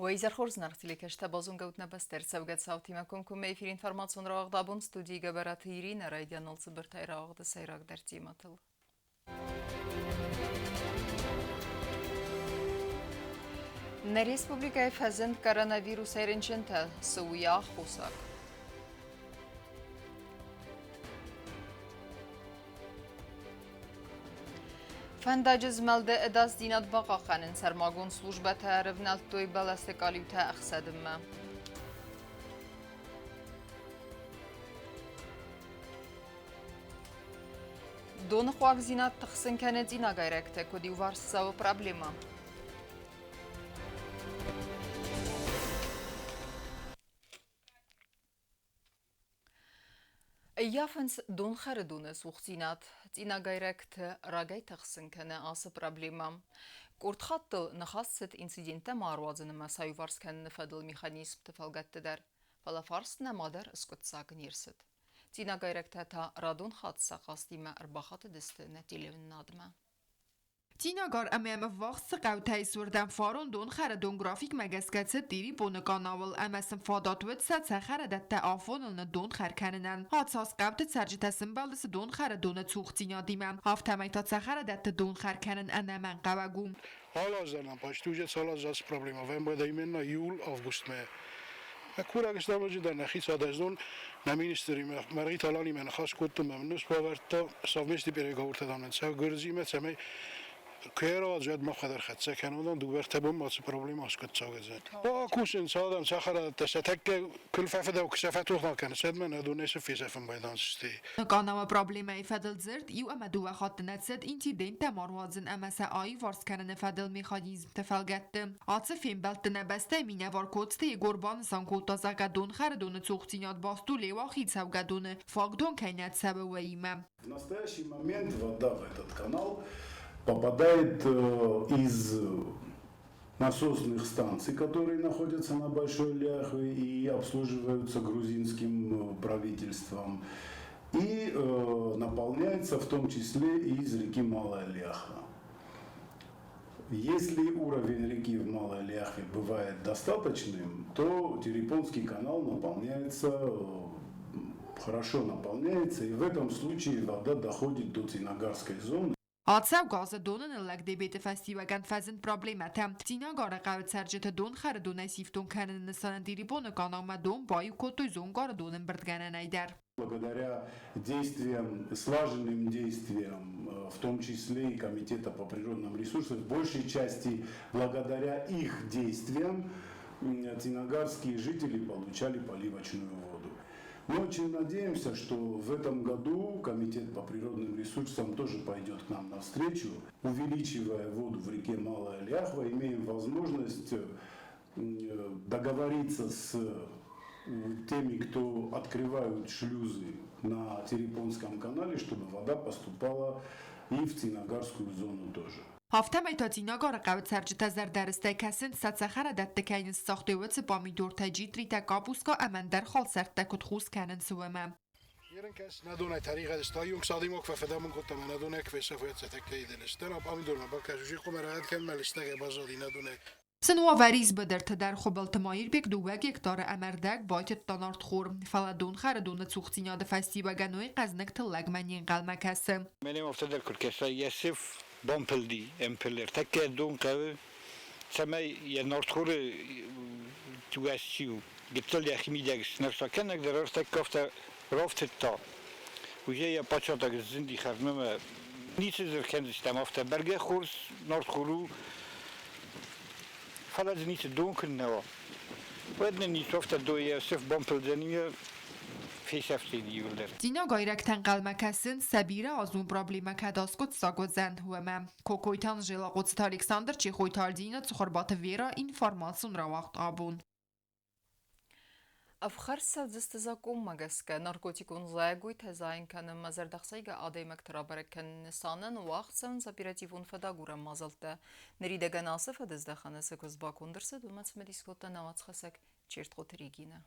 Уӕ изӕр хорз, зынаргъ телекӕсджытӕ, базонгӕ ут нӕ бӕстӕ ӕрцӕугӕ цаутимӕ комкоммӕ эфир информацион рауагъд абон студийы Гӕбӕраты Иринӕ райдианыл цыбыртӕй рауагъды сӕйрагдӕр темӕтыл. Нӕ республикӕйы фӕзынд коронавирусӕй рынчынтӕ, цы у йӕ аххосаг? Фӕндаджы змӕлды ӕдасдзинад бахъахъхъӕнын сӕрмагонд службӕтӕ ӕрывнӕлдтой бӕлӕсты къалиутӕ ӕхсӕдынмӕ. Доны хъуагдзинад тыхсын кӕны цъинагайрӕгтӕ, куыд иуварс цӕуы проблемӕ. Ӕййафынц донхӕры доны цухдзинад. Цъинагайрӕгты рагӕй тыхсын кӕны ацы проблемӕ. Къорд хаттыл ныхас цыд инциденттӕ ма ӕруадзын ӕмӕ сӕ аиуварс кӕныны фӕдыл механизмты фӕлгӕтты дӕр, фӕлӕ фарст нӕма дӕр скъуыддзаг не рцыд. Цъинагайрӕгтӕ та радон хатт сӕ хъастимӕ ӕрбахатыдысты нӕ телеуынынадмӕ. Цъинагар ӕмӕ йӕм ӕввахс цы хъӕутӕ ис, уырдӕм фарон донхӕры графикмӕ гӕсгӕ цыд Тъирипоны къанауыл ӕмӕ сын фадат уыд сӕ цӕхӕрадӕттӕ афоныл ныддонхӕр кӕнынӕн. Ацас хъӕуты цӕрджытӕ сымбӕлдысты донхӕры доны цухдзинадимӕ, афтӕмӕй та цӕхӕрадӕтты донхӕр кӕнын ӕнӕмӕнгхъӕуӕг у. Алаздзӕнӕн почти уже цал аз ацы проблема вӕмбӕлд именно июль-августмӕ. Курӕг стӕм дӕр нӕхи цадӕздон нӕ министримӕ Мӕргъиты Аланимӕ ныхас кодтон ӕмӕ мын бавӕрдта совместный переговортӕ дам нын Гуырдзимӕ, цӕмӕй куы ӕруадзӕд мах дӕр хӕццӕ кӕнон, дыууӕ-ӕртӕ бонмӕ ацы проблема аскъуыддзаг уыдзӕн. Кусынц адӕм цӕхӕрадӕттӕ сӕ тӕккӕ куы фӕфыдау, куы сӕ фӕтох кӕны, сӕдмӕ нӕ донӕй сӕ фесӕфын байдандзысты. Къанауы проблемӕйы фӕдыл дзырд иу ӕмӕ дыууӕ хатты нӕ цыд инциденттӕ ма руадзын ӕмӕ сӕ аиуварс кӕныны фӕдыл механизмты фӕлгӕтты. Ацы фембӕлдты нӕ бӕстӕйы минӕвар Коцты Егор банысан кодта, зӕгъгӕ, донхӕры доны цухдзинад баст у Леуахи цӕугӕдоны фаг дон кӕй нӕ цӕуы, уыимӕ. В настоящий момент вода в этот канал попадает из насосных станций, которые находятся на Большой Ляхве и обслуживаются грузинским правительством, и наполняется в том числе и из реки Малая Ляхва. Если уровень реки в Малой Ляхве бывает достаточным, то Терепонский канал наполняется, хорошо наполняется, и в этом случае вода доходит до Цинагарской зоны. Ацӕугӕ азы доны ныллӕг дебеты фӕстиуӕгӕн фӕзынд проблемӕтӕ. Цъинагары хъӕуы цӕрджыты донхӕры донӕй сифтонг кӕныны нысанӕн Тъирипоны къанаумӕ дон баиу кодтой Зонгары донӕмбырдгӕнӕнӕй дӕр. Благодаря действиям, слаженным действиям, в том числе и Комитета по природным ресурсам, в большей части благодаря их действиям цинагарские жители получали поливочную воду. Мы очень надеемся, что в этом году Комитет по природным ресурсам тоже пойдет к нам навстречу. Увеличивая воду в реке Малая Ляхва, имеем возможность договориться с теми, кто открывают шлюзы на Терепонском канале, чтобы вода поступала и в Цинагарскую зону тоже. Афтӕмӕй та Цъинагары хъӕуы цӕрджытӕ зӕрдӕрыстӕй кӕсынц, сӕ цӕхӕрадӕтты кӕй ныссагътой, уыцы пъамидортӕ, джитритӕ, къабуска ӕмӕ ӕндӕр халсӕрттӕ куыд хус кӕнынц, уымӕ. Ерынкӕс нӕдонӕй тӕригъӕд стайонг садимок фӕфӕдӕмон кодта ӕмӕ нӕдонӕй куы фесӕфы ӕцӕтӕгтӕ иделестӕн, а пъамидормӕ бакӕс, уже къуымӕрӕгъӕд кӕнмӕ лыстӕгӕй баззади нӕдонӕй. Зын уавӕр ис быдырты дӕр. Хуыбылты Маирбег дыууӕ гектары ӕмӕ ӕрдӕг байтыдта нартхор, фӕлӕ донхӕры доны цухдзинады фӕстиуӕгӕн уый къӕдзныг тыллӕгмӕ не нхъӕлмӕ кӕсы. Мӕнӕ афтӕ дӕр куы ркӕса, йӕ сыф бампылди ӕмпылы. Ӕртӕккӕ дон хъӕуы, цӕмӕй йӕ нартхоры тугӕсчиу гыццыл йӕхимидӕг снӕрса кӕнӕг дӕр ӕртӕккӕ афтӕ рафтыдта. Уже йӕ пачатаг сзынди хӕрдмӕ мӕ ницы дзы ркӕндзыстӕм афтӕ. Бӕргӕ хорз нартхор у, фӕлӕ дзы ницы дон куыннӕ уа. Уӕд нын ницы афтӕ дон йӕ сыф бампылдзӕни фесӕфдзӕни иуылдӕр. Цъинагайрӕгтӕ ӕнхъӕлмӕ кӕсынц, сӕ бирӕазон проблемӕ кӕд аскъуыддзаг уыдзӕн, уымӕ. Кокойты Анжела, Хъоцыты Александр, Чехойты Альдина, Цухарбаты Вера, информацион рауагъд абон. Ӕфхӕрд цӕудзысты закъонмӕ гӕсгӕ наркотикон зайӕгойтӕ зайын кӕнынмӕ зӕрдӕхсайгӕ адӕймӕгты рабӕрӕг кӕныны нысанӕн уагъд цӕуынц оперативон фӕдагурӕн мадзӕлттӕ. Ныридӕгӕн ацы фӕдыздӕхӕны цы куыст баконд ӕрцыд, уымӕ цымыдис кодта нӕ уацхӕссӕг Чертхъоты Регинӕ.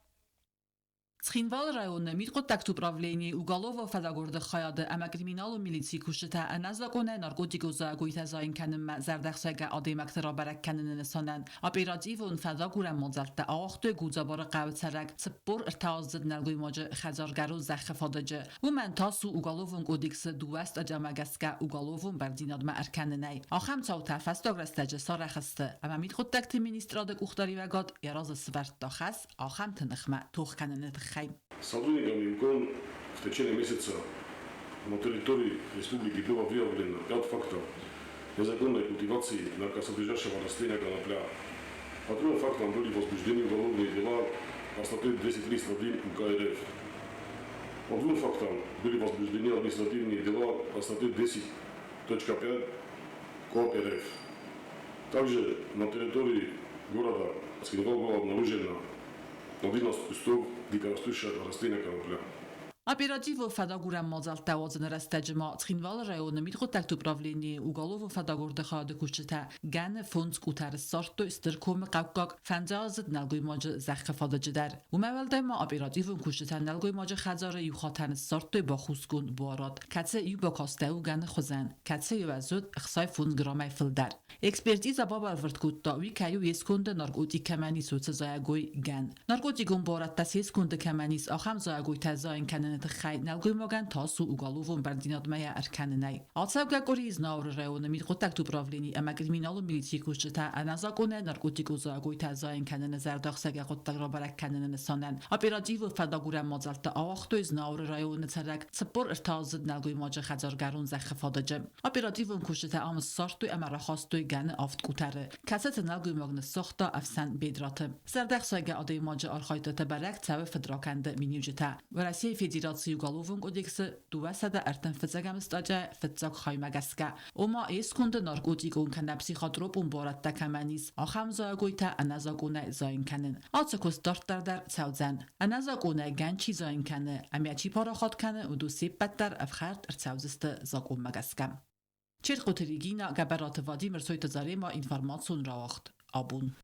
Цхинвалы районы мидхъуыддӕгты управленийы уголовон фӕдагуырды хайады ӕмӕ криминалон милицийы кусджытӕ ӕнӕзакъонӕй наркотикон зайӕгойтӕ зайын кӕнынмӕ зӕрдӕхсайгӕ адӕймӕгты рабӕрӕг кӕныны нысанӕн оперативон фӕдагурӕн мадзӕлттӕ ауагътой Гудзабары хъӕуы цӕрӕг 43-аздзыд нӕлгоймаджы хӕдзаргӕрон зӕххы фадыджы. Уымӕн тас у Уголовон кодексы дыууӕ статьямӕ гӕсгӕ уголовон бӕрндзинадмӕ ӕркӕнынӕй. Ахӕм цаутӕ фӕстаг рӕстӕджы сарӕх сты, ӕмӕ мидхъуыддӕгты министрады къухдариуӕгад йӕ разы сывӕрдта хӕс ахӕмты ныхмӕ тох кӕныны тыххӕй. Сотрудникам ЮКОН в течение месяца на территории республики было выявлено ряд фактов незаконной культивации наркосодержащего растения конопля. По трем фактам были возбуждены уголовные дела по статье 231 УК РФ. По двум фактам были возбуждены административные дела по статье 10.5 КоАП РФ. Также на территории города Цхинвал было обнаружено 11 кустов дикорастущего растения конопля. Оперативон фӕдагурӕн мадзӕлттӕ уадзыны рӕстӕджы ма Цхинвалы районы мидхъуыддӕгты управленийы уголовон фӕдагуырды хайады кусджытӕ гӕны фондз къутӕры ссардтой Стыр комы хъӕуккаг фӕндзайаздзыд нӕлгоймаджы зӕххы фадыджы дӕр. Уымӕ уӕлдай ма оперативон кусджытӕ нӕлгоймаджы хӕдзары иу хатӕны ссардтой бахусгонд буарад, кӕцы иу бакастӕуы гӕны хуызӕн, кӕцы уӕз уыд 65 граммӕй фылдӕр. Экспертиза бабӕлвырд кодта, уый кӕй у йе сконды наркотик кӕмӕн ис, уыцы зайӕгой гӕн. Наркотикон буарадтӕ се сконды кӕмӕн ис, ахӕм зайӕгойтӕ зайын кӕныны тыххӕй нӕлгоймагӕн тас у уголовон бӕрндзинадмӕ йӕ ӕркӕнынӕй. Ацӕугӕ къуырийы Знауыры районы мидхъуыддӕгты управлени ӕмӕ криминалон милицийы кусджытӕ ӕнӕзакъонӕй наркотикон зайӕгойтӕ зайын кӕныны зӕрдӕхсайгӕ хъуыддаг рабӕрӕг кӕныны нысанӕн оперативон фӕдагурӕн мадзӕлттӕ ауагътой Знауыры районы цӕрӕг 43-аздзыд нӕлгоймаджы хӕдзаргӕрон зӕххы фадыджы. Оперативон кусджытӕ ам ссардтой ӕмӕ рахастой гӕны авд къутӕры, кӕцыты нӕлгоймаг ныссагъта ӕфсӕн бедраты. Зӕрдӕхсайгӕ адӕймаджы архайдтытӕ бӕрӕг цӕуы фыдракӕнды миниуджытӕ. Уӕрӕсейы Федерацийы Уголовон кодексы 235-ӕм статьяйы фыццаг хаймӕ гӕсгӕ, ома йе сконды наркотикон кӕнӕ психотропон буарадтӕ кӕмӕн ис, ахӕм зайӕгойтӕ ӕнӕзакъонӕй зайын кӕнын. Ацы куыст дарддӕр дӕр цӕудзӕн. Ӕнӕзакъонӕй гӕн чи зайын кӕны ӕмӕ чи парахат кӕны, уыдон се ппӕт дӕр ӕфхӕрд ӕрцӕудзысты закъонмӕ гӕсгӕ. Черкъоты Регина, Гӕбӕраты Владимир, Сойты Зарема, информацион рауагъд абон.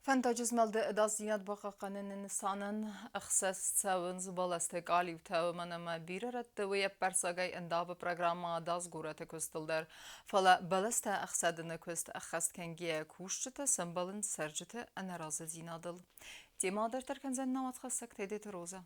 Фӕндаджы змӕлды ӕдасдзинад бахъахъхъӕныны нысанӕн ӕхсӕз цӕуынц бӕлӕсты къалиутӕ, уымӕн ӕмӕ бирӕ рӕтты уый ӕппӕрцагӕй ӕндавы программӕ ӕдас горӕты куыстыл дӕр. Фӕлӕ бӕлӕстӕ ӕхсӕдыны куыст ӕххӕст кӕнгӕйӕ кусджытӕ сӕмбӕлынц цӕрджыты ӕнӕразыдзинадыл. Темӕ дарддӕр кӕндзӕн нӕ уацхӕссӕг Тедеты Роза.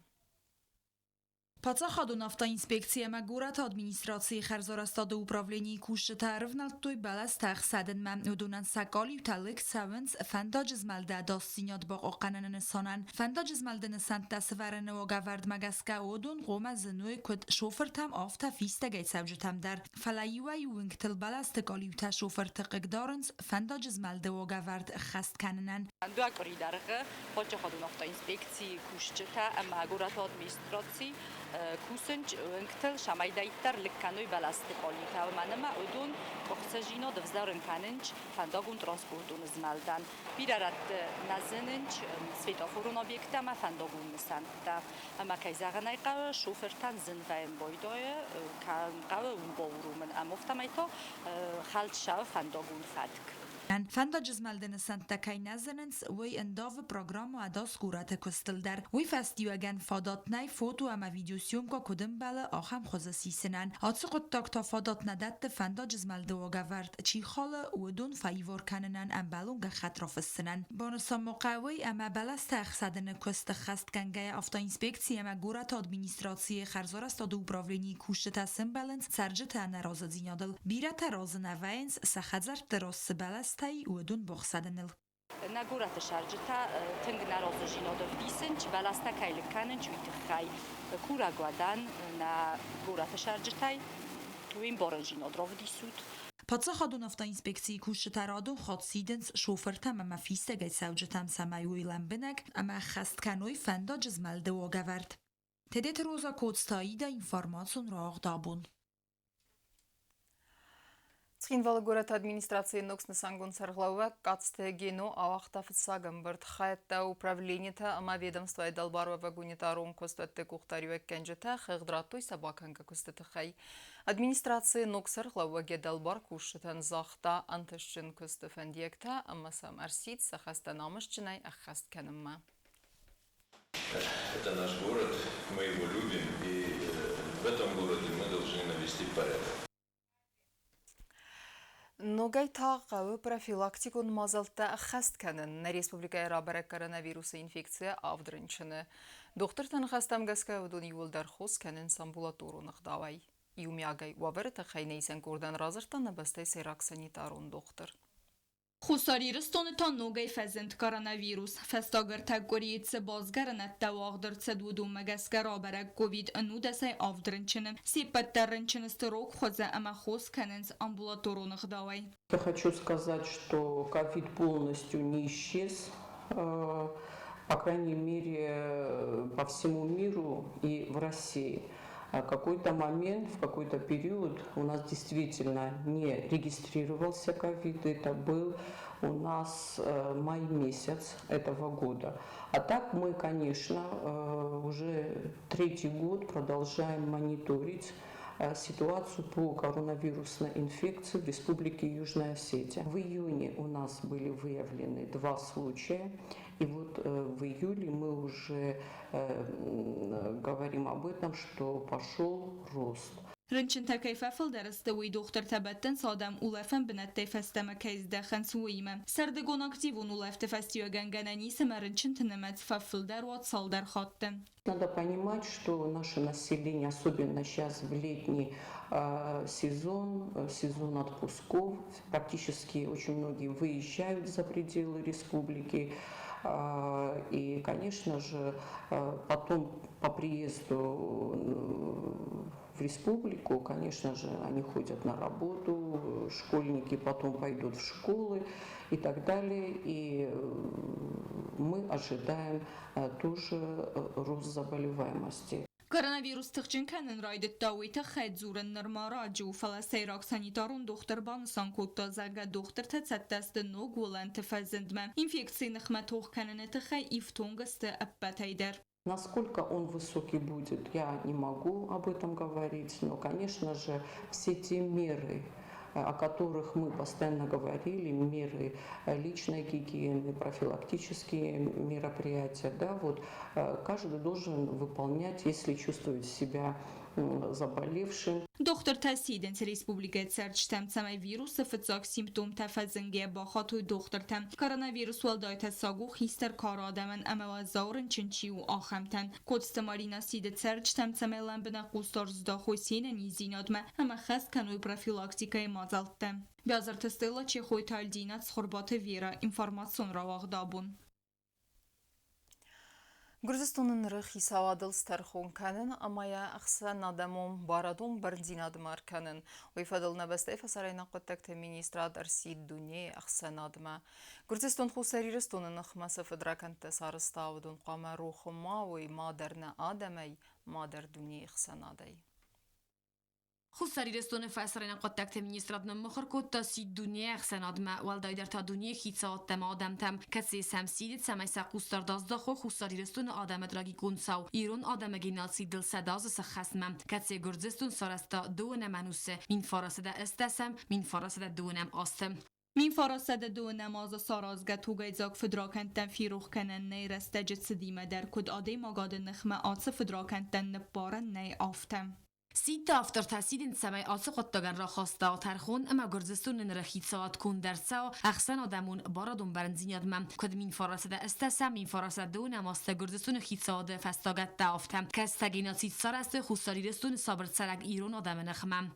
Паддзахадон автоинспекци ӕмӕ горӕты администрацийы хӕрзарӕзтады управленийы кусджытӕ ӕрывнӕлдтой бӕлӕстӕ ӕхсӕдынмӕ. Уыдонӕн сӕ къалиутӕ лыг цӕуынц фӕндаджы змӕлды ӕдасдзинад бахъахъхъӕныны нысанӕн. Фӕндаджы змӕлды нысӕнттӕ сывӕрыны уагӕвӕрдмӕ гӕсгӕ уыдон хъуамӕ зыной куыд шофыртӕм, афтӕ фистӕгӕй цӕуджытӕм дӕр. Фӕлӕ иуӕй-иу уынгтыл бӕлӕсты къалиутӕ шофырты хъыгдарынц фӕндаджы змӕлды уагӕвӕрд ӕххӕст кӕнынӕн. Дыууӕ къуыри дӕргъы паддзахадон автоинспекцийы кусджытӕ ӕмӕ горӕты администраци кусынц уынгтыл, цӕмӕйдӕриддӕр лыг кӕной бӕлӕсты къалиутӕ, уымӕн ӕмӕ уыдон къуыхцыдзинад ӕвзӕрын кӕнынц фӕндагон транспортон змӕлдӕн. Бирӕ рӕтты нӕ зынынц светофорон объекттӕ ӕмӕ фӕндагон нысӕнттӕ. Ӕмӕ, кӕй зӕгъын ӕй хъӕуы, шофыртӕн зын вӕййы байдайы, кӕм хъӕуы, уым бауромын. Ӕмӕ афтӕмӕй та хӕлд цӕуы фӕндагон фӕтк. Фӕндаджы змӕлды нысӕнттӕ кӕй нӕ зынынц, уый ӕндавы программӕ ӕдас горӕты куыстыл дӕр. Уый фӕстиуӕгӕн фадат нӕй фото ӕмӕ видеосъемка куыд ӕмбӕлы, ахӕм хуызы сисынӕн. Ацы хъуыддаг та фадат нӕ дӕтты фӕндаджы змӕлды уагӕвӕрд чи халы, уыдон фӕивар кӕнынӕн ӕмбӕлон гӕххӕтт рафыссынӕн. Банысан ма хъӕуы, ӕмӕ бӕлӕстӕ ӕхсӕдыны куыст ӕххӕстгӕнгӕйӕ автоинспекци ӕмӕ горӕты администрацийы хӕрзарӕзтады управленийы кусджытӕ сӕмбӕлынц цӕрджыты ӕнӕразыдзинадыл. Бирӕтӕ разы нӕ вӕййынц сӕ хӕдзӕртты раз цы бӕлӕстӕ и, уыдон бахсӕдыныл. Нӕ горӕты цӕрджытӕ тынг нӕразыдзинад ӕвдисынц, бӕлӕстӕ кӕй лыг кӕнынц, уый тыххӕй. Курӕг уӕ дӕн нӕ горӕты цӕрджытӕй, уе мбарындзинад равдисут. Паддзахадон автоинспекцийы кусджытӕ радон хатт сидынц шофыртӕм ӕмӕ фистӕгӕй цӕуджытӕм, цӕмӕй уой лӕмбынӕг ӕмӕ ӕххӕст кӕной фӕндаджы змӕлды уагӕвӕрд. Тедеты Роза Коцты Аида информацион рауагъд абон. Цхинвалы горӕты администрацийы ног снысангонд сӕргълӕууӕг Къадзты Гено ауагъта фыццаг ӕмбырд хайӕдтӕ, управленитӕ ӕмӕ ведомствойы дӕлбаруӕвӕг унитарон куыстуӕтты къухдариуӕггӕнджытӕ хыгъд радтой сӕ бакӕнгӕ куысты тыххӕй. Администрацийы ног сӕргълӕууӕг йӕ дӕлбар кусджытӕн загъта ӕнтыстджын куысты фӕндиӕгтӕ ӕмӕ сӕм ӕрсидт сӕ хӕстӕ намысджынӕй ӕххӕст кӕнынмӕ. Это наш город, мы его любим, и в этом городе мы должны навести порядок. Ногӕй та хъӕуы профилактикон мадзӕлттӕ ӕххӕст кӕнын. Нӕ республикӕйы рабӕрӕг коронавирусы инфекцийӕ авд рынчыны. Дохтырты ныхӕстӕм гӕсгӕ уыдон иууылдӕр хос кӕнынц амбулаторон ӕгъдауӕй. Иумиагӕй уавӕры тыххӕй нӕ исӕн къордӕн радзырдта нӕ бӕстӕйы сӕйраг санитарон дохтыр. Хуссар Ирыстоны та ногӕй фӕзынд коронавирус. Фӕстаг ӕртӕ къуырийы цы базгӕрӕнӕдтӕ уагъд ӕрцыд, уыдонмӕ гӕсгӕ рабӕрӕг ковид 97 рынчыны. Се ппӕт дӕр рынчын сты рог хуызы ӕмӕ хос кӕнынц амбулаторон ӕгъдауӕй. Я хочу сказать, что ковид полностью не исчез, по крайней мере, по всему миру и в России. Какой-то момент, в какой-то период у нас действительно не регистрировался ковид. Это был у нас май месяц этого года. А так мы, конечно, уже третий год продолжаем мониторить ситуацию по коронавирусной инфекции в Республике Южная Осетия. В июне у нас были выявлены два случая. И вот в июле мы уже говорим об этом, что пошел рост. Рынчынтӕ кӕй фӕфылдӕр сты, уый дохтыртӕ бӕттынц адӕм улӕфӕн бынӕттӕй фӕстӕмӕ кӕй здӕхынц, уыимӕ. Сӕрдыгон активон улӕфты фӕстиуӕгӕн гӕнӕн ис ӕмӕ рынчынты нымӕц фӕфылдӕр уа цалдӕр хатты. Надо понимать, что наше население, особенно сейчас в летний сезон, сезон отпусков, практически очень многие выезжают за пределы республики. И, конечно же, потом по приезду в республику, конечно же, они ходят на работу, школьники потом пойдут в школы и так далее. И мы ожидаем тоже рост заболеваемости. Коронавирус тыхджын кӕнын райдыдта, уый тыххӕй дзурын нырма раджы у, фӕлӕ сӕйраг санитарон дохтыр банысан кодта, зӕгъгӕ, дохтыртӕ цӕттӕ сты ног уылӕнты фӕзындмӕ. Инфекцийы ныхмӕ тох кӕныны тыххӕй ифтонг сты ӕппӕтӕй дӕр. Насколько он высокий будет, я не могу об этом говорить, но, конечно же, все те меры, о которых мы постоянно говорили, меры личной гигиены, профилактические мероприятия, да, вот, каждый должен выполнять, если чувствует себя заболевшим. Дохтыртӕ сидынц республикӕйы цӕрджытӕм, цӕмӕй вирусы фыццаг симптомтӕ фӕзынгӕйӕ бахатой дохтыртӕм. Коронавирус уӕлдай тӕссаг у хистӕр кары адӕмӕн ӕмӕ уӕззау рынчын чи у, ахӕмтӕн. Коцты Марина сиды цӕрджытӕм, цӕмӕй лӕмбынӕг хъусдард здахой се нӕниздзинадмӕ ӕмӕ хӕст кӕной профилактикӕйы мадзӕлттӕ. Биазырты Стелла, Чехойты Альдина, Цхуырбаты Вера. Информацион рауагъд абон. Гуырдзыстоны ныры хицауадыл стӕрхон кӕнын ӕмӕ йӕ ӕхсӕнадӕмон барадон бӕрндзинадмӕ ӕркӕнын. Уый фӕдыл нӕ бӕстӕйы фӕсарӕйнаг хъуыддӕгты министрад ӕрсидт дунейы ӕхсӕнадмӕ. Гуырдзыстон Хуссар Ирыстоны ныхмӕ цы фыдракӕндтӕ сарӕзта, уыдон хъуамӕ рох ма уой мадӕр нӕ адӕмӕй, мадӕр дунейы ӕхсӕнадӕй. Хуссар Ирыстоны фӕсарӕйнаг хъуыддӕгты министрад ныммыхуыр кодта сидт дунейы ӕхсӕнадмӕ, уӕлдайдӕр та дунейы хицауадтӕ ӕмӕ адӕмтӕм, кӕцыйы сӕм сиды, цӕмӕй сӕ хъусдард аздахой Хуссар Ирыстоны адӕмы трагикон цау, ирон адӕмы геноцидыл 100 азы сӕххӕстмӕ, кӕцыйы Гуырдзыстон сарӕзта дыууынӕм ӕнусы 1910 1920 азты. 1920 азы саразгӕ тугӕйдзаг фыдракӕндтӕн ферох кӕнӕн нӕй рӕстӕджы цыдимӕ дӕр, куыд адӕймагады ныхмӕ ацы фыдракӕндтӕн ныббарӕн нӕй, афтӕ. Сидты автортӕ сидынц, цӕмӕй ацы хъуыддагӕн рахаста тӕрхон ӕмӕ Гуырдзыстоны ныры хицауад конд ӕрцӕуа ӕхсӕнадӕмон барадон бӕрндзинадмӕ, куыд 1910 1920 азты Гуырдзыстоны хицауады фӕстагӕттӕ, афтӕ, кӕцытӕ геноцид сарӕзтой Хуссар Ирыстоны сабыр цӕрӕг ирон адӕмы ныхмӕ.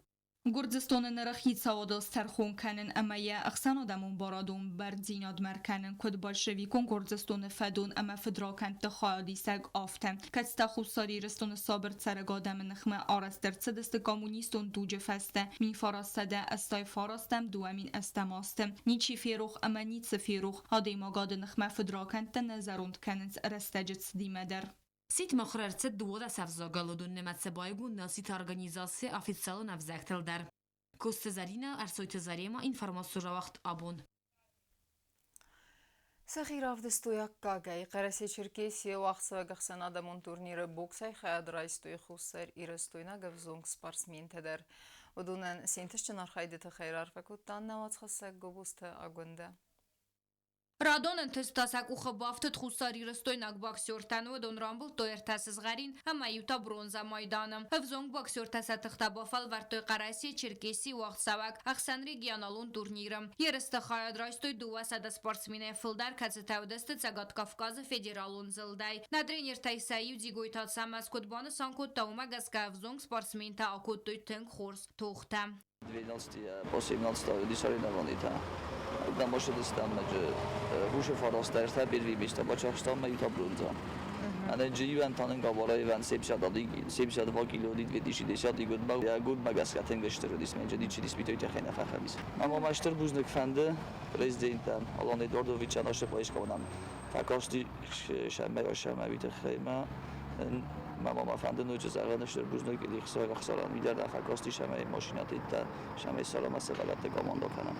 Гуырдзыстоны ныры хицауадыл стӕрхон кӕнын ӕмӕ йӕ ӕхсӕнадӕмон барадон бӕрндзинадмӕ ӕркӕнын куыд большевикон Гуырдзыстоны фӕдон ӕмӕ фыдракӕндты хайадисӕг, афтӕ, кӕцытӕ Хуссар Ирыстоны сабыр цӕрӕг адӕмы ныхмӕ арӕзт ӕрцыдысты коммунистон дуджы фӕстӕ 1989-2008 азты. Ничи ферох ӕмӕ ницы ферох, адӕймагады ныхмӕ фыдракӕндтӕ нӕ зӕронд кӕнынц рӕстӕджы цыдимӕ дӕр. Сидт мыхуыр ӕрцыд 12 ӕвзагыл, уыдон нымӕцы байгонд наци организацийы официалон ӕвзӕгтыл дӕр. Коцты Зӕринӕ, Ӕрсойты Заремӕ, информацион рауагъд абон. Сӕхи равдыстой аккагӕй. Хъӕрӕсе-Черкесийы уагъдцӕуӕг ӕхсӕнадӕмон турниры боксӕй хайад райстой Хуссар Ирыстойнаг ӕвзонг спортсментӕ дӕр. Уыдонӕн се нтыстджын архайды тыххӕй раарфӕ кодта нӕ уацхӕссӕг Гобозты Агуындӕ. Радон ӕнтыст та сӕ къухы бафтыд хуссарирыстойнаг боксертӕн. Уыдон рамбылдтой ӕртӕ сызгъӕрин ӕмӕ иу та бронзӕ майданы. Ӕвзонг боксертӕ сӕ тыхтӕ бафӕлвӕрдтой Хъӕрӕсе-Черкесийы уагъдцӕуӕг ӕхсӕнрегионалон турниры. Ерысты хайад райстой 200 спортсменӕй фылдӕр, кӕцытӕ уыдысты Цӕгат Кавказы федералон зылдӕй. Нӕ тренертӕй сӕ иу Дзигойты Ацӕмӕз куыд банысан кодта, уымӕ гӕсгӕ ӕвзонг спортсментӕ акодтой тынг хорз тохтӕ. 12 после 17 соревнований-та намашыдыстам Húsöfarasztás первый место бацахстам иу бронза. Ane Иван Габараеван 72 кило 2010 годма год магасга тенгештер дисменджа дичи диспитойте хена фахабис. Мама маштер бузныг фӕнды президентӕн Алан Эдуардовичӕн ашыпайшконам. Факашти шамай шамай витехема мама ма фӕнды ноджы зӕгъын стыр бузныг Ӕхсарӕн уый дӕр фӕкасти шамай машинӕты шамай салама сывӕллӕтты командо кӕнӕм.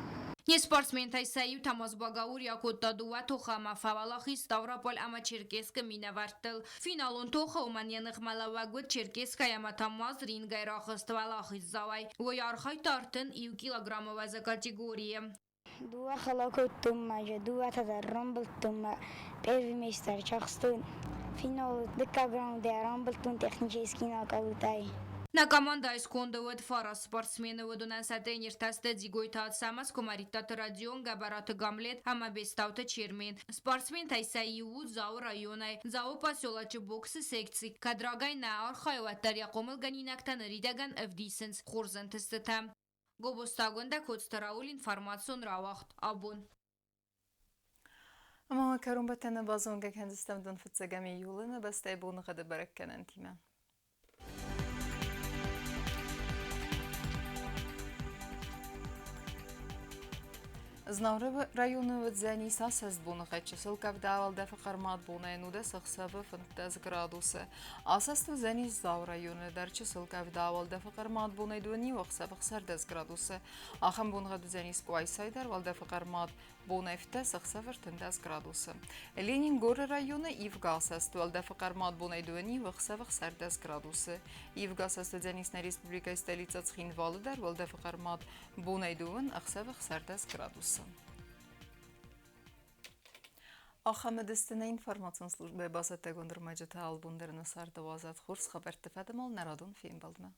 Не спортсментӕй сӕ иу Тамаз Багаури акодта дыууӕ тохы ӕмӕ фӕуӕлахиз Ставрополь ӕмӕ Черкесскы минӕвӕрттыл. Финалон тохы уымӕн йӕ ныхмӕлӕууӕг уыд Черкесскӕй ӕмӕ Тамаз рингӕй рахызт уӕлахиздзауӕй. Уый архайдта 31 килограммы уӕзы категорийы. Дыууӕ хӕлар кодтон ма, дыууӕтӕ дӕр рамбылдтон ма первый место ӕрцахстон. Финалы дыккаг раундӕй рамбылдтон технический нокаутӕй. Нӕ командӕйы сконды уыд фараст спортсмены. Уыдонӕн сӕ тренертӕ сты Дзигойты Ацӕмӕз, Куымӕридтаты Родион, Гӕбӕраты Гамлет ӕмӕ Бестауты Чермен. Спортсментӕй сӕ иу у Дзауы районӕй. Дзауы поселочы боксы секци кӕд рагӕй нӕ архайы, уӕддӕр йӕ хъомылгӕнинӕгтӕ ныридӕгӕн ӕвдисынц хорз ӕнтыстытӕ. Гобозты Коцты Рауль, информацион рауагъд «Абон». Ӕмӕ кӕронбӕттӕны базонгӕ кӕндзыстӕм дын фыццӕгӕм июлы нӕ бӕстӕйы боныгъӕды бӕрӕггӕнӕнтимӕ. Знауыры районы уыдзӕнис асӕст боныгъӕд чысыл къӕвда уӕлдӕфы хъӕрмад бонӕй 19 ӕхсӕвы 15 градусы. Асӕст уыдзӕнис Дзауы районы дӕр чысыл къӕвда уӕлдӕфы хъӕрмад бонӕй 21 ӕхсӕвы 16 градусы. Ахӕм боныгъӕд уыдзӕнис Къуайсайы дӕр уӕлдӕфы хъӕрмад бонӕй 15 ӕхсӕвы 13 градусы. Ленингоры районы ивгӕ асӕст уӕлдӕфы хъӕрмад бонӕй 21 ӕхсӕвы 16 градусы. Ивгӕ асӕст уыдзӕнис нӕ республикӕйы столицӕ Цхинвалы дӕр уӕлдӕфы хъӕрмад бонӕй 2 ӕхсӕвы 16 градусы. Ахӕм уыдысты нӕ информацион службӕйы бацӕттӕгонд ӕрмӕджытӕ албон дӕр нӕ царды уадзӕд хорз хабӕртты фӕдыл нӕ радон фембӕлдмӕ.